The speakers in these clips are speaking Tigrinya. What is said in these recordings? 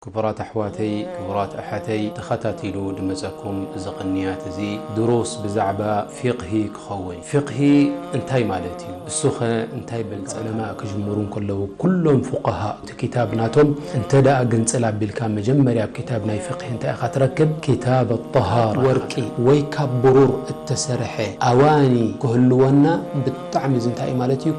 ክቡራት ኣሕዋተይ፣ ክቡራት ኣሓተይ፣ ተኸታቲሉ ድመጸኩም እዚ ቅንያት እዚ ድሩስ ብዛዕባ ፊቕሂ ክኸውን። ፊቕሂ እንታይ ማለት እዩ? እሱኸ እንታይ በል? ዑለማ ክጅምሩ እንከለዉ ኩሎም ፉቃሃ እቲ ኪታብ ናቶም እንተ ደኣ ግንጽል ኣቢልካ መጀመርያ ኣብ ኪታብ ናይ ፊቕሂ እንታይ ኢኻ ትረክብ? ኪታብ ኣጠሃራ፣ ወርቂ ወይ ካብ ብሩር እተሰርሐ ኣዋኒ ክህልወና ብጣዕሚ እዚ እንታይ እዩ ማለት እዩ?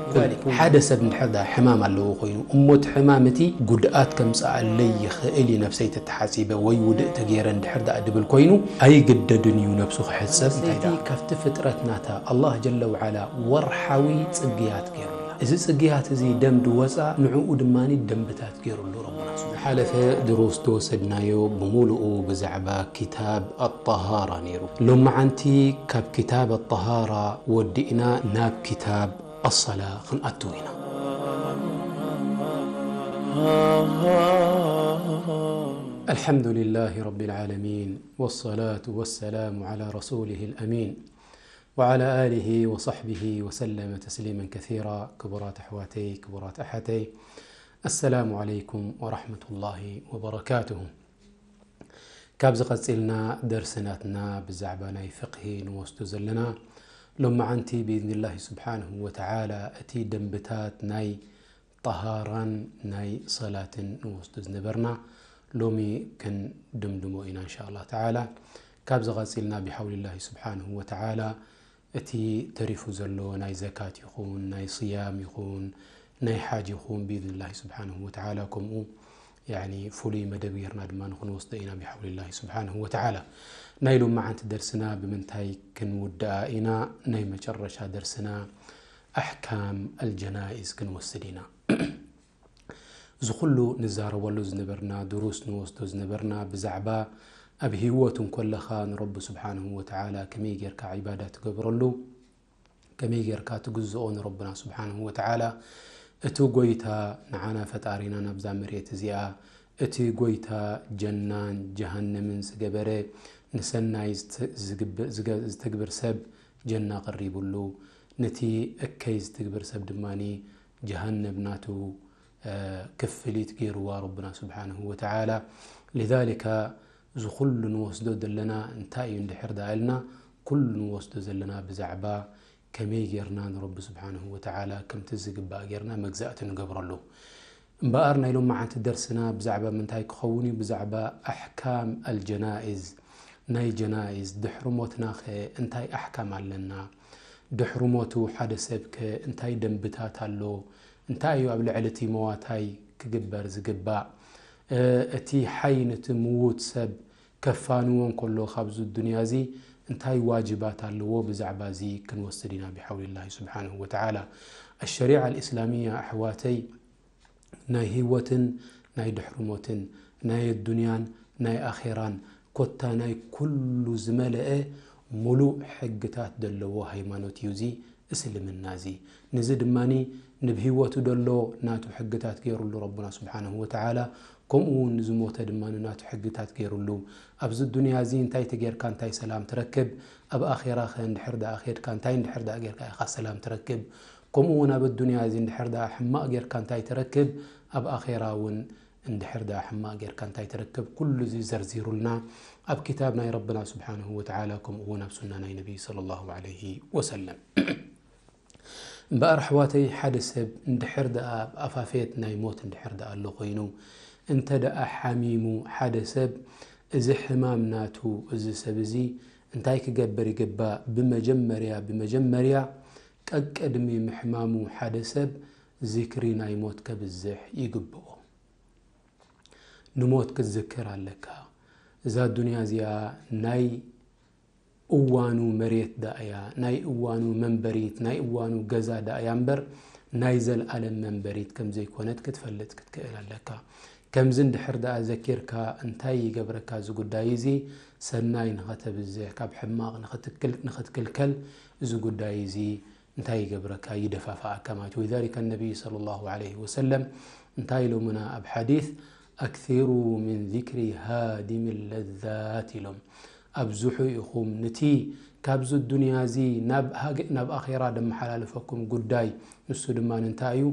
ሓደ ሰብ እንድሕር ደኣ ሕማም ኣለዎ ኮይኑ እሞ እቲ ሕማም እቲ ጉድኣት ከምጽኣለይ ይኽእል እዩ ነብሰይ ተተሓጺበ ወይ ውድእ ተገይረ እንድሕር ደኣ ድብል ኮይኑ ኣይግደድን እዩ ነብሱ ክሕጸብ። እንታይ ደኣ ካብቲ ፍጥረት ናታ ኣላህ ጀለ ወዓላ ወርሓዊ ጽግያት ገይሩላ። እዚ ጽግያት እዚ ደም ድወጻ ንዕኡ ድማ ደንብታት ገይሩሉ ረቡና። ዝሓለፈ ድሩስ ተወሰድናዮ ብምሉኡ ብዛዕባ ኪታብ ኣጠሃራ ነይሩ። ሎመዓንቲ ካብ ኪታብ ኣጠሃራ ወዲእና ናብ ኪታብ ኣሰላ ክንኣትው ኢና። الحمد لله رب العالمين، والصلاة والسلام على رسوله الأمين، وعلى آله وصحبه وسلم تسليما كثيرا. ክቡራት ኣሕዋተይ፣ ክቡራት ኣሓተይ፣ السلام عليكم ورحمة الله وبركاته። ካብዚ ቀጺልና ደርሲ ናትና ብዛዕባ ናይ ፍቕሂ ንወስዶ ዘለና። ሎመዓንቲ ብኢዝኒላሂ ስብሓንሁ ወተዓላ እቲ ደንብታት ናይ ጠሃራን ናይ ሰላትን ንወስዶ ዝነበርና ሎሚ ክንድምድሞ ኢና እንሻ ኣላህ ተዓላ። ካብዚ ቀጺልና ብሓውሊላሂ ስብሓንሁ ወተዓላ እቲ ተሪፉ ዘሎ ናይ ዘካት ይኹን፣ ናይ ስያም ይኹን፣ ናይ ሓጅ ይኹን፣ ብኢዝኒላሂ ስብሓንሁ ወተዓላ ከምኡ፣ ያኒ፣ ፍሉይ መደብ ጌርና ድማ ንኽንወስዶ ኢና ብሓውሊላሂ ስብሓንሁ ወተዓላ። ናይ ሎመዓንቲ ደርስና ብምንታይ ክንውድኣ ኢና? ናይ መጨረሻ ደርስና ኣሕካም ኣልጀናኢዝ ክንወስድ ኢና። እዚ ኩሉ ንዛረበሉ ዝነበርና፣ ድሩስ ንወስዶ ዝነበርና፣ ብዛዕባ ኣብ ህይወት እንከለኻ ንረቢ ስብሓንሁ ወተዓላ ከመይ ጌርካ ዒባዳ ትገብረሉ፣ ከመይ ጌርካ ትግዝኦ ንረብና ስብሓንሁ ወተዓላ፣ እቲ ጎይታ ንዓና ፈጣሪና ናብዛ መሬት እዚኣ፣ እቲ ጎይታ ጀናን ጀሃነምን ዝገበረ፣ ንሰናይ ዝት-፣ ዝግብ-፣ ዝገ-፣ ዝትግብር ሰብ ጀና ቀሪቡሉ፣ ነቲ እከይ ዝትግብር ሰብ ድማኒ ጀሃነብ ናቱ፣ እ፣ ክፍሊት ገይርዋ ረብና ስብሓንሁ ወተዓላ። ሊዛሊካ፣ እዚ ኩሉ ንወስዶ ዘለና እንታይ እዩ እንድሕር ደኣ ኢልና፣ ኩሉ ንወስዶ ዘለና ብዛዕባ ከመይ ጌርና ንረቢ ስብሓንሁ ወተዓላ ከምቲ ዝግባእ ጌርና መግዛእቲ ንገብረሉ። እምበኣር ናይ ሎመዓንቲ ደርስና ብዛዕባ ምንታይ ክኸውን እዩ? ብዛዕባ ኣሕካም ኣልጀናኢዝ፣ ናይ ጀናኢዝ፣ ድሕሪ ሞትናኸ እንታይ ኣሕካም ኣለና? ድሕሪ ሞቱ ሓደ ሰብከ እንታይ ደንብታት ኣሎ? እንታይ እዩ ኣብ ልዕሊ እቲ መዋታይ ክግበር ዝግባእ? እ፣ እቲ ሓይ ነቲ ምዉት ሰብ ከፋንዎ እንከሎ ካብዚ ዱንያ እዚ እንታይ ዋጅባት ኣለዎ? ብዛዕባ እዚ ክንወስድ ኢና ብሓውሊላሂ ስብሓንሁ ወተዓላ። ኣሸሪዓ ኣልእስላሚያ ኣሕዋተይ ናይ ህይወትን ናይ ድሕሪ ሞትን ናይ ኣዱንያን ናይ ኣኼራን ኮታ ናይ ኩሉ ዝመለአ ሙሉእ ሕግታት ዘለዎ ሃይማኖት እዩ እዚ እስልምና እዚ። ነዚ ድማኒ ንብህይወቱ ደሎ ናቱ ሕግታት ገይሩሉ ረቡና ስብሓንሁ ወተዓላ፣ ከምኡ እውን ንዝሞተ ድማ ናቱ ሕግታት ገይሩሉ። ኣብዚ ዱንያ እዚ እንታይ ተጌርካ እንታይ ሰላም ትረክብ፣ ኣብ ኣኼራ ኸ እንድሕር ደኣ ኬድካ እንታይ እንድሕር ደኣ ጌርካ ኢኻ ሰላም ትረክብ። ከምኡ እውን ኣብ ኣዱንያ እዚ እንድሕር ደኣ ሕማቕ ጌርካ እንታይ ትረክብ፣ ኣብ ኣኼራ እውን እንድሕር ደኣ ሕማቕ ጌርካ እንታይ ትረክብ። ኩሉ እዚ ዘርዚሩልና ኣብ ኪታብ ናይ ረብና ስብሓንሁ ወተዓላ፣ ከምኡ እውን ኣብ ሱና ናይ ነቢይ ሰለላሁ ዐለይሂ ወሰለም። እምበኣር ኣሕዋተይ፣ ሓደ ሰብ እንድሕር ደኣ ኣብ ኣፋፌት ናይ ሞት እንድሕር ደኣ ኣሎ ኮይኑ፣ እንተ ደኣ ሓሚሙ ሓደ ሰብ፣ እዚ ሕማም ናቱ፣ እዚ ሰብ እዚ እንታይ ክገብር ይግባእ? ብመጀመርያ፣ ብመጀመርያ ቀቅድሚ ምሕማሙ ሓደ ሰብ ዚክሪ ናይ ሞት ከብዝሕ ይግብኦ። ንሞት ክትዝክር ኣለካ። እዛ ዱንያ እዚኣ ናይ እዋኑ መሬት ደኣ እያ፣ ናይ እዋኑ መንበሪት፣ ናይ እዋኑ ገዛ ደኣ እያ እምበር፣ ናይ ዘልኣለም መንበሪት ከም ዘይኮነት ክትፈልጥ ክትክእል ኣለካ። ከምዚ እንድሕር ደኣ ዘኪርካ፣ እንታይ ይገብረካ እዚ ጉዳይ እዚ? ሰናይ ንኸተብዝሕ፣ ካብ ሕማቕ ንኽትክል-፣ ንኽትክልከል እዚ ጉዳይ እዚ እንታይ ይገብረካ? ይደፋፍኣካ ማለት እዩ። ወሊዛሊከ ነቢይ ሰለላሁ ዐለይሂ ወሰለም እንታይ ኢሎምና ኣብ ሓዲስ? "ኣክሲሩ ሚን ዚክሪ ሃዲሚ ለዛት" ኢሎም። ኣብዝሑ ኢኹም ንቲ ካብዚ ዱንያ እዚ ናብ ሃገ-፣ ናብ ኣኼራ ደመሓላልፈኩም ጉዳይ፣ ንሱ ድማ እንታይ እዩ?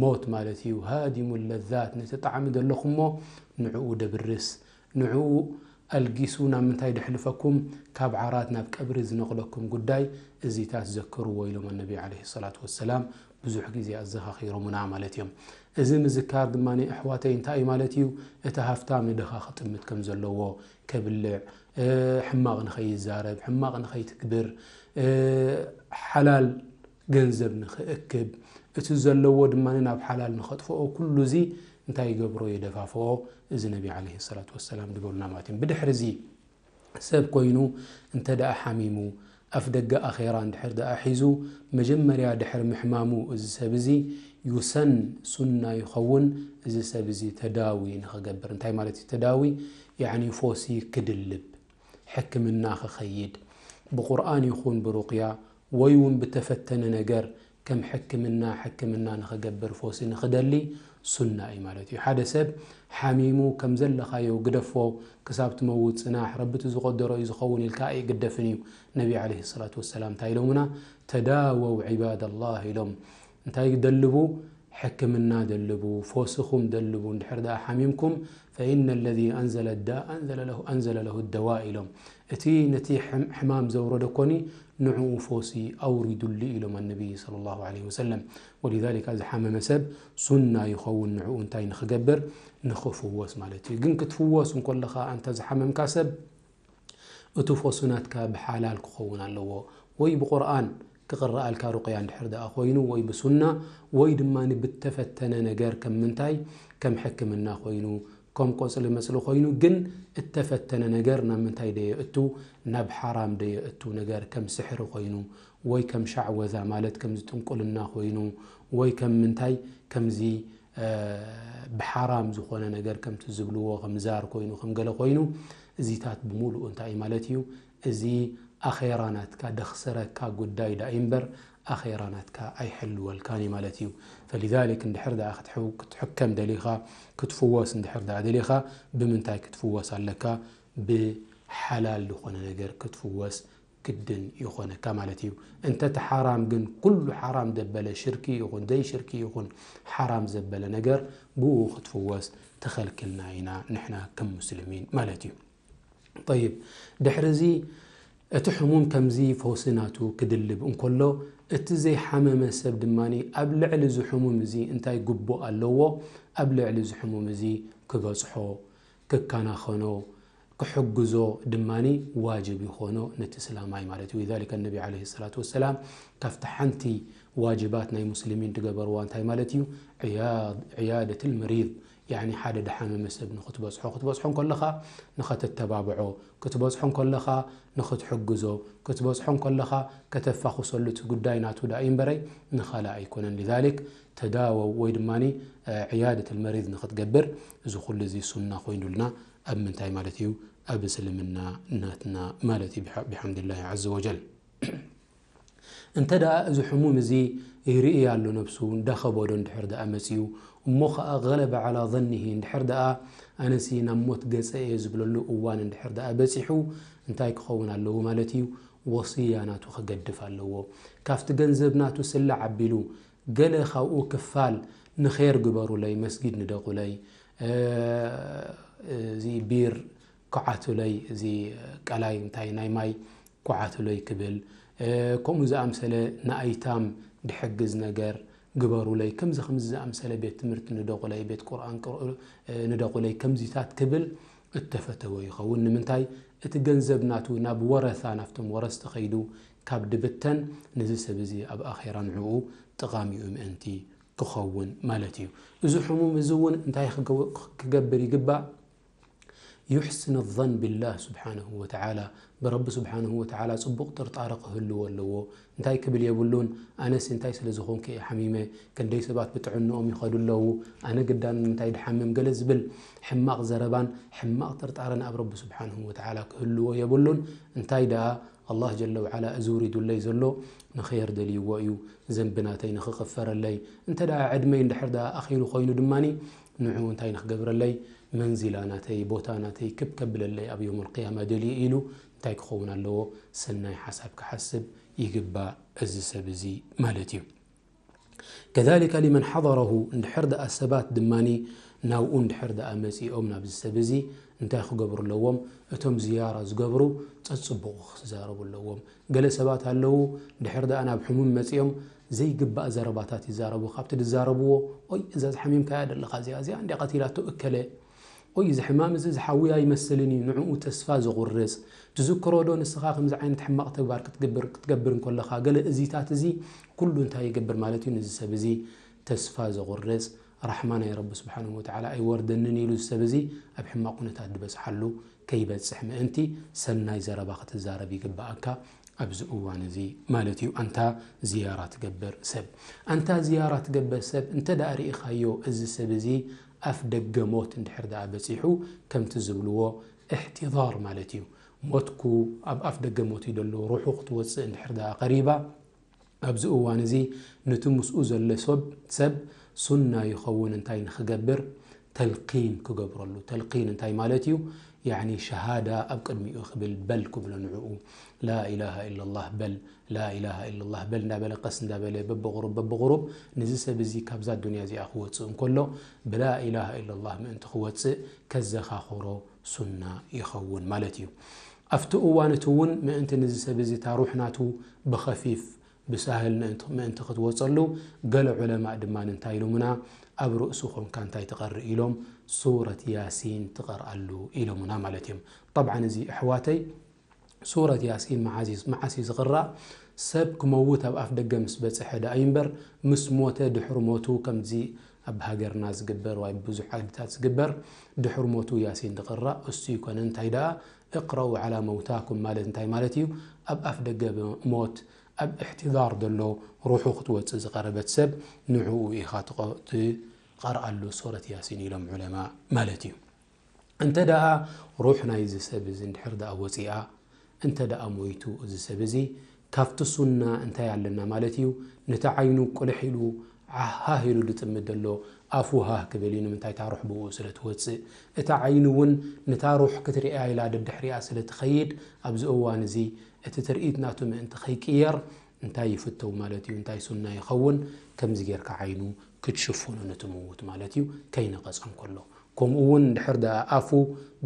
ሞት ማለት እዩ። ሃዲሙ ለዛት፣ ነቲ ጣዕሚ ዘለኹሞ ንዕኡ ደብርስ፣ ንዕኡ ኣልጊሱ ናብ ምንታይ ደሕልፈኩም? ካብ ዓራት ናብ ቀብሪ ዝነቕለኩም ጉዳይ እዚታት ዘክርዎ ኢሎም ኣነቢ ዓለይሂ ሰላቱ ወሰላም ብዙሕ ግዜ ኣዘኻኺሮምና ማለት እዮም። እዚ ምዝካር ድማ ኣሕዋተይ እንታይ እዩ ማለት እዩ? እቲ ሃፍታም ንድኻ ክጥምት ከም ዘለዎ፣ ከብልዕ፣ እ፣ ሕማቕ ንኸይዛረብ፣ ሕማቕ ንኸይትግብር፣ እ፣ ሓላል ገንዘብ ንኽእክብ፣ እቲ ዘለዎ ድማ ናብ ሓላል ንኸጥፍኦ፣ ኩሉ እዚ እንታይ ይገብሮ? የደፋፍኦ። እዚ ነቢ ዓለይሂ ሰላቱ ወሰላም ዝበሉና ማለት እዮም። ብድሕሪ እዚ ሰብ ኮይኑ እንተ ደኣ ሓሚሙ፣ ኣፍ ደገ ኣኼራ እንድሕር ደኣ ሒዙ፣ መጀመርያ ድሕሪ ምሕማሙ እዚ ሰብ እዚ ዩሰን፣ ሱና ይኸውን፣ እዚ ሰብ እዚ ተዳዊ ንኽገብር። እንታይ ማለት እዩ ተዳዊ? ያዕኒ ፎሲ ክድልብ፣ ሕክምና ክኸይድ፣ ብቁርኣን ይኹን ብሩቅያ ወይ እውን ብተፈተነ ነገር ከም ሕክምና፣ ሕክምና ንኽገብር ፎሲ ንኽደሊ ሱና እዩ ማለት እዩ። ሓደ ሰብ ሓሚሙ ከም ዘለኻዮ ግደፎ፣ ክሳብ ትመውት ጽናሕ፣ ረቢ እቲ ዝቆደሮ እዩ ዝኸውን ኢልካ ኣይግደፍን እዩ። ነቢ ዓለይሂ ሰላቱ ወሰላም እንታይ ኢሎምና? "ተዳወው ዒባደላህ" ኢሎም። እንታይ ደልቡ? ሕክምና ደልቡ፣ ፎስኹም ደልቡ። እንድሕር ደኣ ሓሚምኩም፣ "ፈኢነ ለዚ ኣንዘለ ዳ-፣ ኣንዘለ ለሁ፣ ኣንዘለ ለሁ ደዋ" ኢሎም። እቲ ነቲ ሕም-፣ ሕማም ዘውረዶ ኮኒ ንዕኡ ፎሲ ኣውሪዱሉ ኢሎም ኣነቢ ሰለላሁ ዐለይሂ ወሰለም። ወሊዛሊካ ዝሓመመ ሰብ ሱና ይኸውን ንዕኡ እንታይ ንኽገብር? ንኽፍወስ ማለት እዩ። ግን ክትፍወስ እንኮለኻ ኣንታ ዝሓመምካ ሰብ እቲ ፎሱ ናትካ ብሓላል ክኸውን ኣለዎ። ወይ ብቁርኣን ክቕረኣልካ ሩቅያ እንድሕር ደኣ ኮይኑ፣ ወይ ብሱና፣ ወይ ድማ ብተፈተነ ነገር ከም ምንታይ? ከም ሕክምና ኮይኑ፣ ከም ቆጽሊ መጽሊ ኮይኑ፣ ግን እተፈተነ ነገር ናብ ምንታይ ደየእቱ? ናብ ሓራም ደየእቱ ነገር ከም ስሕሪ ኮይኑ፣ ወይ ከም ሻዕወዛ ማለት ከም ዝጥንቁልና ኮይኑ፣ ወይ ከም ምንታይ? ከምዚ፣ እ፣ ብሓራም ዝኾነ ነገር ከምቲ ዝብልዎ ከም ዛር ኮይኑ፣ ከም ገለ ኮይኑ፣ እዚታት ብምሉኡ እንታይ እዩ ማለት እዩ? እዚ ኣኼራ ናትካ ደኽስረካ ጉዳይ ደኣ እምበር፣ ኣኼራ ናትካ ኣይሕልወልካን እዩ ማለት እዩ። ፈሊዛሊክ እንድሕር ደኣ ክትሕው-፣ ክትሕከም ደሊኻ፣ ክትፍወስ እንድሕር ደኣ ደሊኻ፣ ብምንታይ ክትፍወስ ኣለካ? ብሓላል ዝኾነ ነገር ክትፍወስ ግድን ይኾነካ ማለት እዩ። እንተ እቲ ሓራም ግን ኩሉ ሓራም ዘበለ ሽርኪ ይኹን ዘይሽርኪ ይኹን ሓራም ዘበለ ነገር ብኡ ክትፍወስ ተኸልክልና ኢና ንሕና ከም ሙስሊሚን ማለት እዩ። ጠይብ፣ ድሕሪ እዚ እቲ ሕሙም ከምዚ ፈውሲ ናቱ ክድልብ እንከሎ፣ እቲ ዘይሓመመ ሰብ ድማ ኣብ ልዕሊ እዚ ሕሙም እዚ እንታይ ግቡእ ኣለዎ? ኣብ ልዕሊ እዚ ሕሙም እዚ ክበጽሖ፣ ክከናኸኖ፣ ክሕግዞ ድማ ዋጅብ ይኾኖ ነቲ ስላማይ ማለት እዩ። ሊዛሊከ ነቢ ዓለይሂ ሰላቱ ወሰላም ካብቲ ሓንቲ ዋጅባት ናይ ሙስሊሚን ዝገበርዋ እንታይ ማለት እዩ? ዕያድ-፣ ዕያደትል መሪድ፣ ያዕኒ ሓደ ድሓመመ ሰብ ንኽትበጽሖ፣ ክትበጽሖ እንከለኻ ንኸተተባብዖ፣ ክትበጽሖ እንከለኻ ንኽትሕግዞ፣ ክትበጽሖ እንከለኻ ከተፋኹሰሉ እቲ ጉዳይ ናቱ ደኣ እዩ እምበረይ ንኻልእ ኣይኮነን። ሊዛሊክ ተዳወው ወይ ድማ፣ እ፣ ዕያደተል መሪድ ንኽትገብር እዚ ኩሉ እዚ ሱና ኮይኑልና ኣብ ምንታይ ማለት እዩ? ኣብ እስልምና ናትና ማለት እዩ፣ ብሓ-፣ ብሓምድላሂ ዐዘ ወጀል። እንተ ደኣ እዚ ሕሙም እዚ ይርኢ ኣሎ ነብሱ፣ እንዳኸበዶ እንድሕር ደኣ መጺኡ፣ እሞ ኸኣ ገለበ ዐላ ظنه እንድሕር ደኣ ኣነሲ ናብ ሞት ገጸ እየ ዝብለሉ እዋን እንድሕር ደኣ በጺሑ፣ እንታይ ክኸውን ኣለዎ ማለት እዩ? ወስያ ናቱ ክገድፍ ኣለዎ። ካብቲ ገንዘብ ናቱ ስላዕ ኣቢሉ፣ ገለ ካብኡ ክፋል ንኼር ግበሩለይ፣ መስጊድ ንደቑለይ፣ እ፣ እዚ ቢር ኩዓቱለይ፣ እዚ ቀላይ እንታይ ናይ ማይ ኩዓቱለይ ክብል፣ እ፣ ከምኡ ዝኣምሰለ ንኣይታም ድሕግዝ ነገር ግበሩለይ፣ ከምዚ ከምዚ ዝኣምሰለ ቤት ትምህርቲ ንደቑለይ፣ ቤት ቁርኣን ቅርኡ፣ እ፣ ንደቑለይ፣ ከምዚታት ክብል እተፈተወ ይኸውን። ንምንታይ? እቲ ገንዘብ ናቱ ናብ ወረሳ፣ ናብቶም ወረስቲ ኸይዱ ካብ ድብተን፣ ነዚ ሰብ እዚ ኣብ ኣኼራ ንዕኡ ጠቓሚኡ ምእንቲ ክኸውን ማለት እዩ። እዚ ሕሙም እዚ እውን እንታይ ክገው-፣ ክገብር ይግባእ? ዩሕስን ظን ቢላህ ስብሓነሁ ወተዓላ፣ ብረቢ ስብሓነሁ ወተዓላ ጽቡቕ ጥርጣረ ክህልዎ ኣለዎ። እንታይ ክብል የብሉን፣ ኣነስ እንታይ ስለ ዝኾንኩ እየ ሓሚመ፣ ክንደይ ሰባት ብጥዕንኦም ይኸዱ ኣለዉ፣ ኣነ ግዳ ንምንታይ ድሓምም፣ ገለ ዝብል ሕማቕ ዘረባን ሕማቕ ጥርጣረን ኣብ ረቢ ስብሓነሁ ወተዓላ ክህልዎ የብሉን። እንታይ ደኣ፣ ኣላህ ጀለ ወዓላ እዚ ውሪዱለይ ዘሎ ንኸየር ደልይዎ እዩ፣ ዘንቢ ናተይ ንኽቕፈረለይ። እንተ ደኣ ዕድመይ እንድሕር ደኣ ኣኺሉ ኮይኑ ድማኒ፣ ንዑ እንታይ ንኽገብረለይ፣ መንዚላ ናተይ፣ ቦታ ናተይ ክብ ከብለለይ ኣብ የውመል ቅያማ ደልዩ ኢሉ እንታይ ክኸውን ኣለዎ? ሰናይ ሓሳብ ክሓስብ ይግባእ እዚ ሰብ እዚ ማለት እዩ። ከዛሊከ ሊመን ሓضረሁ፣ እንድሕር ደኣ ሰባት ድማኒ ናብኡ እንድሕር ደኣ መጺኦም ናብዚ ሰብ እዚ እንታይ ክገብሩ ኣለዎም? እቶም ዝያራ ዝገብሩ ጸጽቡቑ ክዛረቡ ኣለዎም። ገለ ሰባት ኣለዉ፣ ድሕር ደኣ ናብ ሕሙም መጺኦም ዘይግባእ ዘረባታት ይዛረቡ። ካብቲ ዝዛረብዎ፣ ኦይ፣ እዛ ዝሓሚምካያ ደለኻ እዚኣ፣ እዚኣ እንዲያ ቀቲላቶ እከለ፣ ኦይ፣ እዚ ሕማም እዚ ዝሓውያ ይመስልን እዩ፣ ንዕኡ ተስፋ ዘቑርጽ። ትዝክሮ ዶ ንስኻ ከምዚ ዓይነት ሕማቕ ተግባር ክትግብር፣ ክትገብር እንከለኻ፣ ገለ እዚታት እዚ ኩሉ እንታይ ይገብር ማለት እዩ? ነዚ ሰብ እዚ ተስፋ ዘቑርጽ፣ ራሕማ ናይ ረቢ ስብሓንሁ ወተዓላ ኣይወርደንን ኢሉ፣ እዚ ሰብ እዚ ኣብ ሕማቕ ኩነታት ዝበጽሓሉ ከይበጽሕ ምእንቲ ሰናይ ዘረባ ክትዛረብ ይግብኣካ ኣብዚ እዋን እዚ ማለት እዩ። ኣንታ ዝያራ ትገብር ሰብ፣ ኣንታ ዝያራ ትገብር ሰብ፣ እንተ ደኣ ርኢኻዮ፣ እዚ ሰብ እዚ ኣፍ ደገ ሞት እንድሕር ደኣ በጺሑ፣ ከምቲ ዝብልዎ እሕቲዳር ማለት እዩ። ሞትኩ ኣብ ኣፍ ደገ ሞት እዩ ዘሎ፣ ሩሑ ክትወጽእ እንድሕር ደኣ ቀሪባ፣ ኣብዚ እዋን እዚ ነቲ ምስኡ ዘሎ ሰብ፣ ሰብ ሱና ይኸውን እንታይ ንኽገብር? ተልቂን ክገብረሉ። ተልቂን እንታይ ማለት እዩ? ያኒ ሸሃዳ ኣብ ቅድሚኡ ክብል፣ በል ክብሎ ንዕኡ፣ ላኢላሃ ኢለላህ በል፣ ላኢላሃ ኢለላህ በል እንዳበለ፣ ቀስ እንዳበለ፣ በብቑሩብ፣ በብቑሩብ፣ ነዚ ሰብ እዚ ካብዛ ዱንያ እዚኣ ክወጽእ እንከሎ፣ ብላኢላሃ ኢለላህ ምእንቲ ክወጽእ ከዘኻኽሮ ሱና ይኸውን ማለት እዩ። ኣብቲ እዋን እቲ እውን ምእንቲ ነዚ ሰብ እዚ እታ ሩሕ ናቱ ብኸፊፍ ብሳህል ምእንቲ፣ ምእንቲ ክትወጸሉ፣ ገለ ዑለማእ ድማ እንታይ ኢሎምና? ኣብ ርእሱ ኾንካ እንታይ ትቐርእ ኢሎም? ሱረት ያሲን ትቐርኣሉ ኢሎምና ማለት እዮም። ጠብዓን እዚ ኣሕዋተይ፣ ሱረት ያሲን መዓዝ እዩ፣ መዓስ እዩ ዝቕራእ? ሰብ ክመውት ኣብ ኣፍ ደገ ምስ በጽሐ ደኣ እዩ እምበር፣ ምስ ሞተ ድሕሪ ሞቱ፣ ከምዚ ኣብ ሃገርና ዝግበር ወይ ብዙሕ ዓድታት ዝግበር፣ ድሕሪ ሞቱ ያሲን ዝቕራእ እሱ ይኮነ። እንታይ ደኣ እቅረኡ ዓላ መውታኩም ማለት እንታይ ማለት እዩ? ኣብ ኣፍ ደገ ብ-፣ ሞት፣ ኣብ እሕትዳር ዘሎ ሩሑ ክትወጽእ ዝቐረበት ሰብ ንዕኡ ኢኻ ትቐ-፣ ትቐርኣሉ ሱረት ያሲን ኢሎም ዑለማ ማለት እዩ። እንተ ደኣ ሩሕ ናይዚ ሰብ እዚ እንድሕር ደኣ ወጺኣ፣ እንተ ደኣ ሞይቱ እዚ ሰብ እዚ፣ ካብቲ ሱና እንታይ ኣለና ማለት እዩ? ነቲ ዓይኑ ቁልሕ ኢሉ፣ ዓሃህ ኢሉ ዝጥምት ዘሎ ኣፉ ሃህ ክብል እዩ። ንምንታይ? እታ ሩሕ ብኡ ስለ ትወጽእ። እታ ዓይኑ እውን ነታ ሩሕ ክትርእያ ኢላ ደድሕሪኣ ስለ ትኸይድ፣ ኣብዚ እዋን እዚ እቲ ትርኢት ናቱ ምእንቲ ከይቅየር እንታይ ይፍተው ማለት እዩ? እንታይ ሱና ይኸውን? ከምዚ ጌርካ ዓይኑ ክትሽፍኖ ነቲ ምዉት ማለት እዩ፣ ከይነቐጸ እንከሎ። ከምኡ እውን እንድሕር ደኣ ኣፉ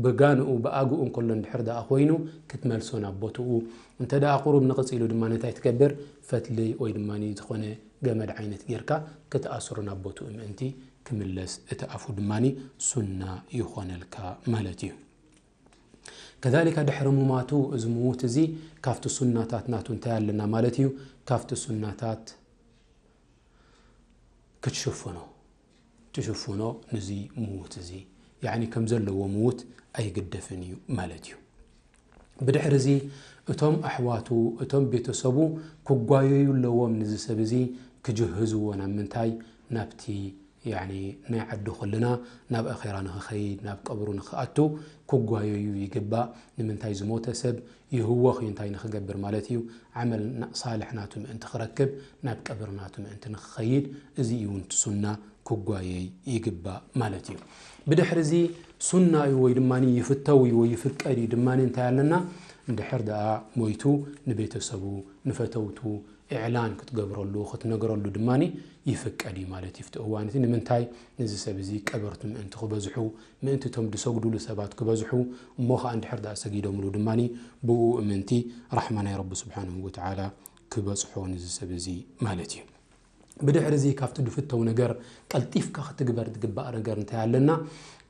ብጋንኡ ብኣግኡ እንከሎ እንድሕር ደኣ ኮይኑ ክትመልሶ ናብ ቦትኡ፣ እንተ ደኣ ቁሩብ ንቕጽ ኢሉ ድማ እንታይ ትገብር? ፈትሊ ወይ ድማ ዝኾነ ገመድ ዓይነት ጌርካ ክትኣስሮ ናብ ቦትኡ ምእንቲ ክምለስ እቲ ኣፉ ድማ ሱና ይኾነልካ ማለት እዩ። ከዛሊካ ድሕሪ ሙማቱ እዚ ምዉት እዚ ካብቲ ሱናታት ናቱ እንታይ ኣለና ማለት እዩ? ካብቲ ሱናታት ክትሽፍኖ፣ ትሽፍኖ ንዚ ምዉት እዚ፣ ያዕኒ ከም ዘለዎ ምዉት ኣይግደፍን እዩ ማለት እዩ። ብድሕሪ እዚ እቶም ኣሕዋቱ፣ እቶም ቤተሰቡ ክጓየዩ ኣለዎም፣ ንዚ ሰብ እዚ ክጅህዝዎ። ናብ ምንታይ? ናብቲ፣ ያዕኒ፣ ናይ ዓዲ ኩልና ናብ ኣኼራ ንኽኸይድ፣ ናብ ቀብሩ ንኽኣቱ ክጓየዩ ይግባእ። ንምንታይ? ዝሞተ ሰብ ይህወኽ እዩ። እንታይ ንኽገብር ማለት እዩ? ዓመል ና-፣ ሳልሕ ናቱ ምእንቲ ክረክብ፣ ናብ ቀብሪ ናቱ ምእንቲ ንኽኸይድ፣ እዚ እዩ እውን እቲ ሱና፣ ክጓየይ ይግባእ ማለት እዩ። ብድሕሪ እዚ ሱና እዩ ወይ ድማ ይፍተው እዩ ወይ ይፍቀድ እዩ ድማ እንታይ ኣለና? እንድሕር ደኣ ሞይቱ ንቤተሰቡ፣ ንፈተውቱ፣ ኢዕላን ክትገብረሉ፣ ክትነግረሉ ድማ ይፍቀድ እዩ ማለት እዩ። ኣብቲ እዋን እቲ ንምንታይ? ነዚ ሰብ እዚ ቀበርቱ ምእንቲ ክበዝሑ፣ ምእንቲ እቶም ዝሰግዱሉ ሰባት ክበዝሑ፣ እሞ ኸዓ እንድሕር ደኣ ሰጊዶምሉ ድማ ብኡ እምንቲ ራሕማ ናይ ረቢ ስብሓንሁ ወተዓላ ክበጽሖ ነዚ ሰብ እዚ ማለት እዩ። ብድሕሪ እዚ ካብቲ ዝፍተው ነገር ቀልጢፍካ ክትግበር ዝግባእ ነገር እንታይ ኣለና?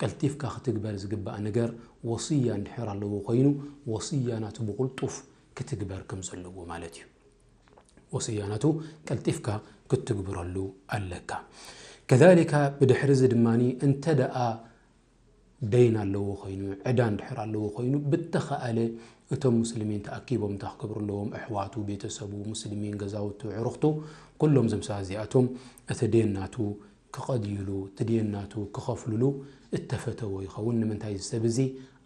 ቀልጢፍካ ክትግበር ዝግባእ ነገር ወስያ እንድሕር ኣለዎ ኮይኑ፣ ወስያ ናቱ ብቕልጡፍ ክትግበር ከም ዘለዎ ማለት እዩ። ወስያ ናቱ ቀልጢፍካ ክትግብረሉ ኣለካ። ከዛሊካ ብድሕሪ እዚ ድማ እንተ ደኣ ደይን ኣለዎ ኮይኑ፣ ዕዳ እንድሕር ኣለዎ ኮይኑ፣ ብተኻእለ እቶም ሙስሊሚን ተኣኪቦም እንታይ ክገብሩ ኣለዎም? ኣሕዋቱ፣ ቤተሰቡ፣ ሙስሊሚን፣ ገዛውቱ፣ ዕሩኽቱ፣ ኩሎም እዞም ሰባት እዚኣቶም እቲ ደየን ናቱ ክቐድዩሉ፣ እቲ ደየን ናቱ ክኸፍሉሉ እተፈተዎ ይኸውን። ንምንታይ? እዚ ሰብ እዚ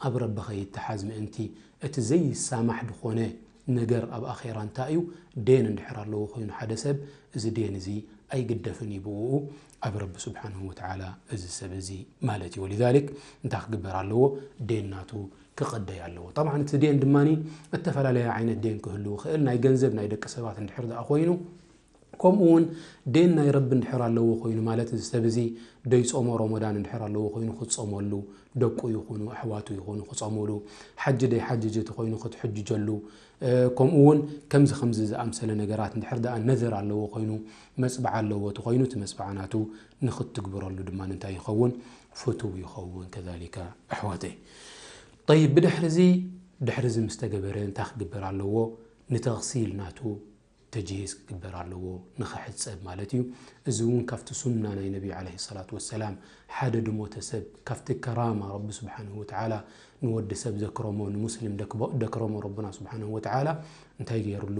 ኣብ ረቢ ከይተሓዝ ምእንቲ። እቲ ዘይሳማሕ ዝኾነ ነገር ኣብ ኣኼራ እንታይ እዩ? ደየን እንድሕር ኣለዎ ኮይኑ ሓደ ሰብ፣ እዚ ደየን እዚ ኣይግደፍን እዩ ብእኡ ኣብ ረቢ ስብሓንሁ ወተዓላ እዚ ሰብ እዚ ማለት እዩ። ወሊዛሊክ እንታይ ክግበር ኣለዎ? ደየን ናቱ ክቐደይ ኣለዎ። ጠብዓን እቲ ደየን ድማ እተፈላለየ ዓይነት ደየን ክህሉ ይኽእል። ናይ ገንዘብ ናይ ደቂ ሰባት እንድሕር ደኣ ኮይኑ፣ ከምኡ እውን ደይን ናይ ረቢ እንድሕር ኣለዎ ኮይኑ፣ ማለት እዚ ሰብ እዚ ደይጾሞ ረመዳን እንድሕር ኣለዎ ኮይኑ ክጾመሉ፣ ደቁ ይኹኑ ኣሕዋቱ ይኹኑ ክጾምሉ፣ ሓጂ ደይሓጅጅ እቲ ኮይኑ ክትሕጅጀሉ፣ ከምኡ እውን ከምዚ ከምዚ ዝኣምሰለ ነገራት እንድሕር ደኣ ነዘር ኣለዎ ኮይኑ፣ መጽብዓ ኣለዎ እቲ ኮይኑ፣ እቲ መጽብዓ ናቱ ንኽትግብረሉ ድማ እንታይ ይኸውን? ፍቱው ይኸውን። ከዛሊከ ኣሕዋተይ። ጠይብ፣ ብድሕሪ እዚ፣ ድሕሪ እዚ ምስ ተገበረ እንታይ ክግበር ኣለዎ? ንተኽሲል ናቱ ተጅሂዝ ክግበር ኣለዎ፣ ንኽሕጸብ ማለት እዩ። እዚ እውን ካብቲ ሱና ናይ ነቢ ዓለይሂ ሰላቱ ወሰላም፣ ሓደ ድሞተ ሰብ ካብቲ ከራማ ረቢ ስብሓንሁ ወተዓላ ንወዲ ሰብ ዘክረሞ፣ ንሙስሊም ደክቦ-፣ ደክረሞ ረብና ስብሓንሁ ወተዓላ እንታይ ገይርሉ?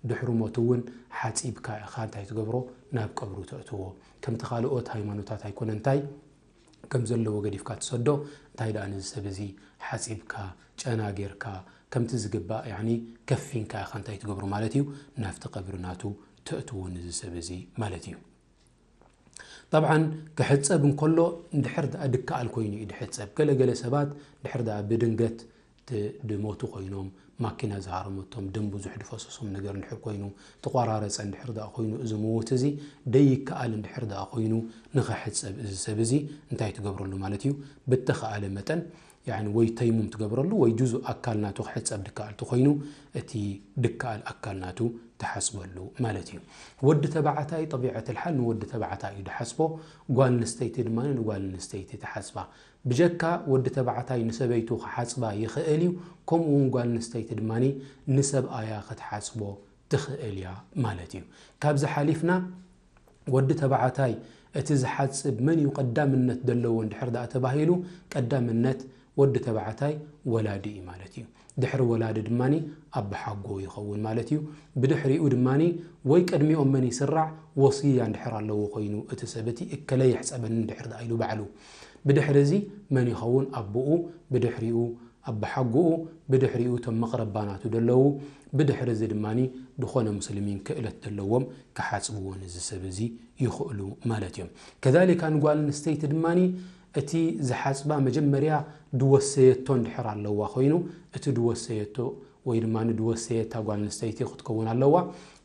ድሕሪ ሞቱ እውን ሓጺብካ ኢኻ እንታይ ትገብሮ? ናብ ቀብሩ ተእትዎ። ከምቲ ካልኦት ሃይማኖታት ኣይኮነ እንታይ ከም ዘለዎ ገዲፍካ ትሰዶ፣ እንታይ ደኣ ነዚ ሰብ እዚ ሓጺብካ፣ ጨና ጌርካ፣ ከምቲ ዝግባእ፣ ያዕኒ፣ ከፊንካ ኢኻ እንታይ ትገብሮ ማለት እዩ? ናብቲ ቀብሪ ናቱ ተእትዎ ነዚ ሰብ እዚ ማለት እዩ። ጠብዓን፣ ክሕጸብ እንከሎ እንድሕር ደኣ ድከኣል ኮይኑ እዩ ድሕጸብ። ገለ ገለ ሰባት ድሕር ደኣ ብድንገት ት-፣ ድሞቱ ኮይኖም፣ ማኪና ዝሃረመቶም፣ ደም ብዙሕ ድፈሰሶም ነገር እንድሕር ኮይኑ፣ ተቋራረጸ እንድሕር ደኣ ኮይኑ፣ እዚ ምዉት እዚ ደይከኣል እንድሕር ደኣ ኮይኑ፣ ንኽሕጸብ እዚ ሰብ እዚ እንታይ ትገብረሉ ማለት እዩ? ብተኸኣለ መጠን፣ ያዕኒ፣ ወይ ተይሙም ትገብረሉ፣ ወይ ጁዙእ ኣካል ናቱ ክሕጸብ ድከኣል ተኾይኑ፣ እቲ ድከኣል ኣካል ናቱ ትሓጽበሉ ማለት እዩ። ወዲ ተባዕታይ፣ ጠቢዐት ልሓል ንወዲ ተባዕታይ እዩ ድሓጽቦ፣ ጓል ኣንስተይቲ ድማ ንጓል ኣንስተይቲ ትሓጽባ። ብጀካ ወዲ ተባዕታይ ንሰበይቱ ክሓጽባ ይኽእል እዩ፣ ከምኡ እውን ጓል ኣንስተይቲ ድማ ንሰብኣያ ክትሓጽቦ ትኽእል እያ ማለት እዩ። ካብዚ ሓሊፍና፣ ወዲ ተባዕታይ እቲ ዝሓጽብ መን እዩ ቀዳምነት ዘለዎ እንድሕር ደኣ ተባሂሉ፣ ቀዳምነት ወዲ ተባዕታይ ወላዲ እዩ ማለት እዩ። ድሕሪ ወላዲ ድማ ኣቦሓጎ ይኸውን ማለት እዩ። ብድሕሪኡ ድማ ወይ ቅድሚኦም መን ይስራዕ፣ ወስያ እንድሕር ኣለዎ ኮይኑ፣ እቲ ሰብ እቲ እከለ ይሕጸበኒ እንድሕር ደኣ ኢሉ ባዕሉ። ብድሕሪ እዚ መን ይኸውን? ኣቦኡ፣ ብድሕሪኡ ኣቦሓጎኡ፣ ብድሕሪኡ እቶም መቕረባ ናቱ ደለዉ፣ ብድሕሪ እዚ ድማ ዝኾነ ሙስሊሚን ክእለት ደለዎም ክሓጽብዎ ነዚ ሰብ እዚ ይኽእሉ ማለት እዮም። ከዛሊካ ንጓል ኣንስተይቲ ድማ እቲ ዝሓጽባ መጀመርያ ድወሰየቶ እንድሕር ኣለዋ ኮይኑ፣ እቲ ድወሰየቶ ወይ ድማ ድወሰየታ ጓል ኣንስተይቲ ክትከውን ኣለዋ፣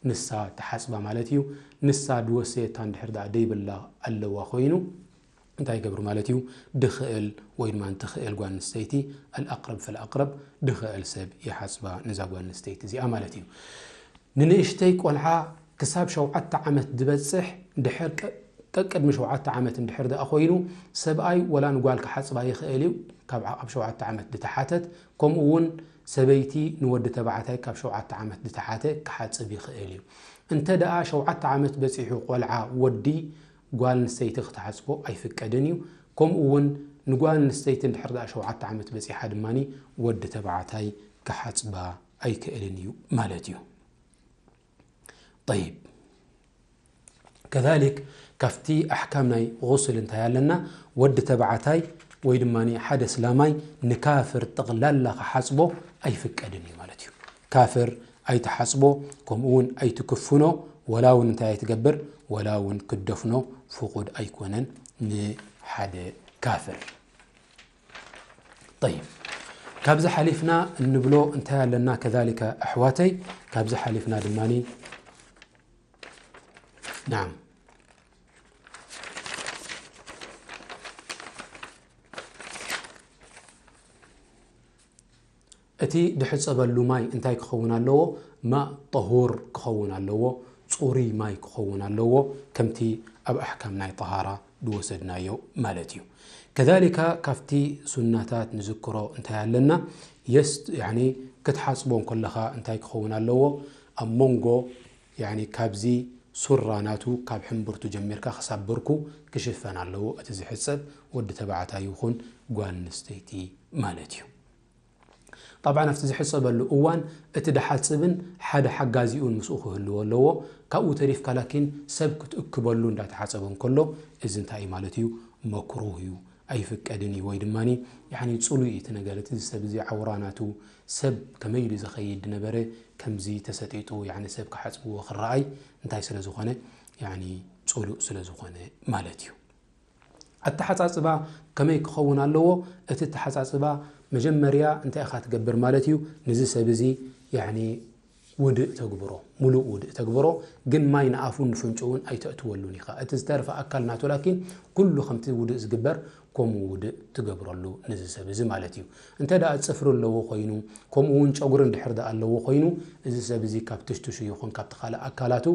ንሳ ትሓጽባ ማለት እዩ። ንሳ ድወሰየታ እንድሕር ደኣ ደይብላ ኣለዋ ኮይኑ፣ እንታይ ይገብር ማለት እዩ? ድኽእል ወይ ድማ ትኽእል ጓል ኣንስተይቲ፣ ኣልኣቅረብ ፈልኣቅረብ፣ ድኽእል ሰብ ይሓጽባ ነዛ ጓል ኣንስተይቲ እዚኣ ማለት እዩ። ንንእሽተይ ቆልዓ ክሳብ ሸውዓተ ዓመት ዝበጽሕ፣ ድሕር ቀ-፣ ቀቅድሚ ሸውዓተ ዓመት እንድሕር ደኣ ኮይኑ፣ ሰብኣይ ወላ ንጓል ክሓጽባ ይኽእል እዩ፣ ካብ ዓ-፣ ኣብ ሸውዓተ ዓመት ድተሓተት፣ ከምኡ እውን ሰበይቲ ንወዲ ተባዕታይ ካብ ሸውዓተ ዓመት ድተሓተ ክሓጽብ ይኽእል እዩ። እንተ ደኣ ሸውዓተ ዓመት በጺሑ ቆልዓ ወዲ፣ ጓል ኣንስተይቲ ክትሓጽቦ ኣይፍቀድን እዩ። ከምኡ እውን ንጓል ኣንስተይቲ እንድሕር ደኣ ሸውዓተ ዓመት በጺሓ ድማ ወዲ ተባዕታይ ክሓጽባ ኣይክእልን እዩ ማለት እዩ። ጠይብ። ከዛሊክ፣ ካብቲ ኣሕካም ናይ ጉስል እንታይ ኣለና? ወዲ ተባዕታይ ወይ ድማ ሓደ እስላማይ ንካፍር ጠቕላላ ክሓጽቦ ኣይፍቀድን እዩ ማለት እዩ። ካፍር ኣይትሓጽቦ፣ ከምኡ እውን ኣይትክፍኖ፣ ወላ እውን እንታይ ኣይትገብር፣ ወላ እውን ክትደፍኖ ፍቑድ ኣይኮነን ንሓደ ካፍር። ጠይብ፣ ካብዚ ሓሊፍና እንብሎ እንታይ ኣለና? ከዛሊከ ኣሕዋተይ፣ ካብዚ ሓሊፍና ድማ፣ ናዓም፣ እቲ ድሕጸበሉ ማይ እንታይ ክኸውን ኣለዎ? ማእ ጠሁር ክኸውን ኣለዎ፣ ጽሩይ ማይ ክኸውን ኣለዎ፣ ከምቲ ኣብ ኣሕካም ናይ ጠሃራ ዝወሰድናዮ ማለት እዩ። ከዛሊካ ካብቲ ሱናታት ንዝክሮ እንታይ ኣለና? የስት-፣ ያኒ ክትሓጽቦ እንከለኻ እንታይ ክኸውን ኣለዎ? ኣብ መንጎ፣ ያኒ ካብዚ ሱራ ናቱ ካብ ሕምብርቱ ጀሚርካ ክሳብ ብርኩ ክሽፈን ኣለዎ። እቲ ዝሕጸብ ወዲ ተባዕታይ ይኹን ጓል ኣንስተይቲ ማለት እዩ። ጠብዓን ኣብቲ ዝሕጸበሉ እዋን እቲ ድሓጽብን ሓደ ሓጋዚኡን ምስኡ ክህልዎ ኣለዎ። ካብኡ ተሪፍካ ላኪን ሰብ ክትእክበሉ እንዳተሓጸበ እንከሎ፣ እዚ እንታይ እዩ ማለት እዩ? መክሩህ እዩ፣ ኣይፍቀድን እዩ። ወይ ድማ፣ ያኒ፣ ጽሉይ እዩ እቲ ነገር። እቲ ሰብ እዚ ዓውራ ናቱ፣ ሰብ ከመይ ኢሉ ዝኸይድ ድነበረ፣ ከምዚ ተሰጢጡ፣ ያኒ፣ ሰብ ክሓጽብዎ ክረኣይ እንታይ ስለ ዝኾነ? ያኒ፣ ጽሉእ ስለ ዝኾነ ማለት እዩ። ኣተሓጻጽባ ከመይ ክኸውን ኣለዎ? እቲ ኣተሓጻጽባ መጀመርያ እንታይ ኢኻ ትገብር ማለት እዩ? ነዚ ሰብ እዚ፣ ያኒ፣ ውድእ ተግብሮ፣ ሙሉእ ውድእ ተግብሮ፣ ግን ማይ ንኣፉን ንፍንጭኡን ኣይተእትወሉን ኢኻ። እቲ ዝተርፈ ኣካል ናቱ ላኪን ኩሉ ከምቲ ውድእ ዝግበር ከምኡ ውድእ ትገብረሉ ነዚ ሰብ እዚ ማለት እዩ። እንተ ደኣ ጽፍሪ ኣለዎ ኮይኑ፣ ከምኡ እውን ጨጉሪ እንድሕር ደኣ ኣለዎ ኮይኑ፣ እዚ ሰብ እዚ ካብ ትሽትሹ ይኹን ካብቲ ካልእ ኣካላቱ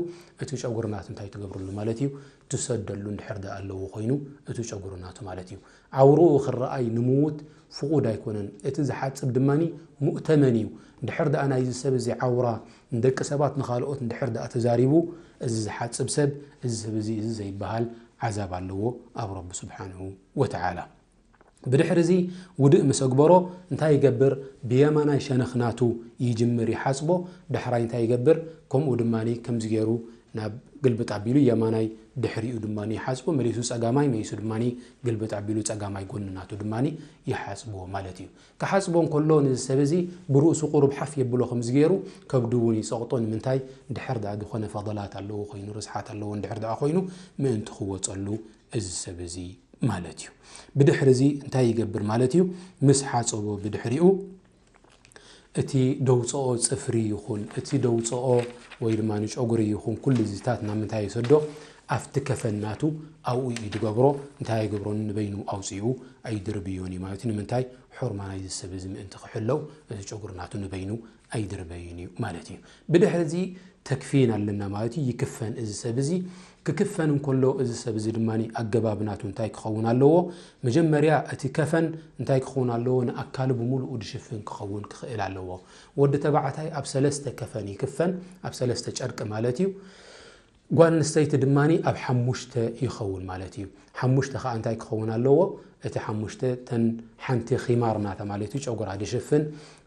እቲ ጨጉሪ ናቱ እንታይ ትገብረሉ ማለት እዩ? ትሰደሉ እንድሕር ደኣ ኣለዎ ኮይኑ፣ እቲ ጨጉሪ ናቱ ማለት እዩ። ዓውርኡ ክረኣይ ንምዉት ፍቑድ ኣይኮነን። እቲ ዝሓጽብ ድማኒ ሙእተመን እዩ። እንድሕር ደኣ ናይዚ ሰብ እዚ ዓውራ ንደቂ ሰባት ንኻልኦት እንድሕር ደኣ ተዛሪቡ፣ እዚ ዝሓጽብ ሰብ፣ እዚ ሰብ እዚ፣ እዚ ዘይበሃል ዓዛብ ኣለዎ ኣብ ረቢ ስብሓንሁ ወተዓላ። ብድሕሪ እዚ ውድእ ምስ ኣግበሮ እንታይ ይገብር? ብየማናይ ሸነኽ ናቱ ይጅምር ይሓጽቦ። ዳሕራይ እንታይ ይገብር? ከምኡ ድማኒ ከምዚ ገይሩ ናብ ግልብጥ ኣቢሉ የማናይ ድሕሪኡ ድማኒ ይሓጽቦ። መሊሱ ጸጋማይ፣ መሊሱ ድማኒ ግልብጥ ኣቢሉ ጸጋማይ ጎኒ ናቱ ድማኒ ይሓጽቦ ማለት እዩ። ክሓጽቦ እንከሎ ነዚ ሰብ እዚ ብርእሱ ቁሩብ ሓፍ የብሎ ከምዚ ገይሩ ከብዱ እውን ይጸቕጦ። ንምንታይ? ድሕር ደኣ ዝኾነ ፈضላት ኣለዎ ኮይኑ፣ ርስሓት ኣለዎ እንድሕር ደኣ ኮይኑ ምእንቲ ክወጸሉ እዚ ሰብ እዚ ማለት እዩ። ብድሕሪ እዚ እንታይ ይገብር ማለት እዩ? ምስ ሓጸቦ ብድሕሪኡ እቲ ደውፅኦ ጽፍሪ ይኹን፣ እቲ ደውፅኦ ወይ ድማ ንጨጉሪ ይኹን፣ ኩሉ እዚታት ናብ ምንታይ ይሰዶ? ኣብቲ ከፈን ናቱ ኣብኡ እዩ ዝገብሮ። እንታይ ኣይገብሮን? ንበይኑ ኣውፂኡ ኣይድርብዮን እዩ ማለት እዩ። ንምንታይ? ሑርማ ናይዚ ሰብ እዚ ምእንቲ ክሕለው፣ እዚ ጨጉሪ ናቱ ንበይኑ ኣይድርበይን እዩ ማለት እዩ። ብድሕሪ እዚ ተክፊን ኣለና ማለት እዩ። ይክፈን እዚ ሰብ እዚ። ክክፈን እንከሎ እዚ ሰብ እዚ ድማ ኣገባብ ናቱ እንታይ ክኸውን ኣለዎ? መጀመርያ እቲ ከፈን እንታይ ክኸውን ኣለዎ? ንኣካሉ ብምሉኡ ድሽፍን ክኸውን ክኽእል ኣለዎ። ወዲ ተባዕታይ ኣብ ሰለስተ ከፈን ይክፈን፣ ኣብ ሰለስተ ጨርቂ ማለት እዩ። ጓል ኣንስተይቲ ድማ ኣብ ሓሙሽተ ይኸውን ማለት እዩ። ሓሙሽተ ከዓ እንታይ ክኸውን ኣለዎ? እቲ ሓሙሽተ ተን ሓንቲ ኺማር ናታ ማለት እዩ፣ ጨጉራ ድሽፍን።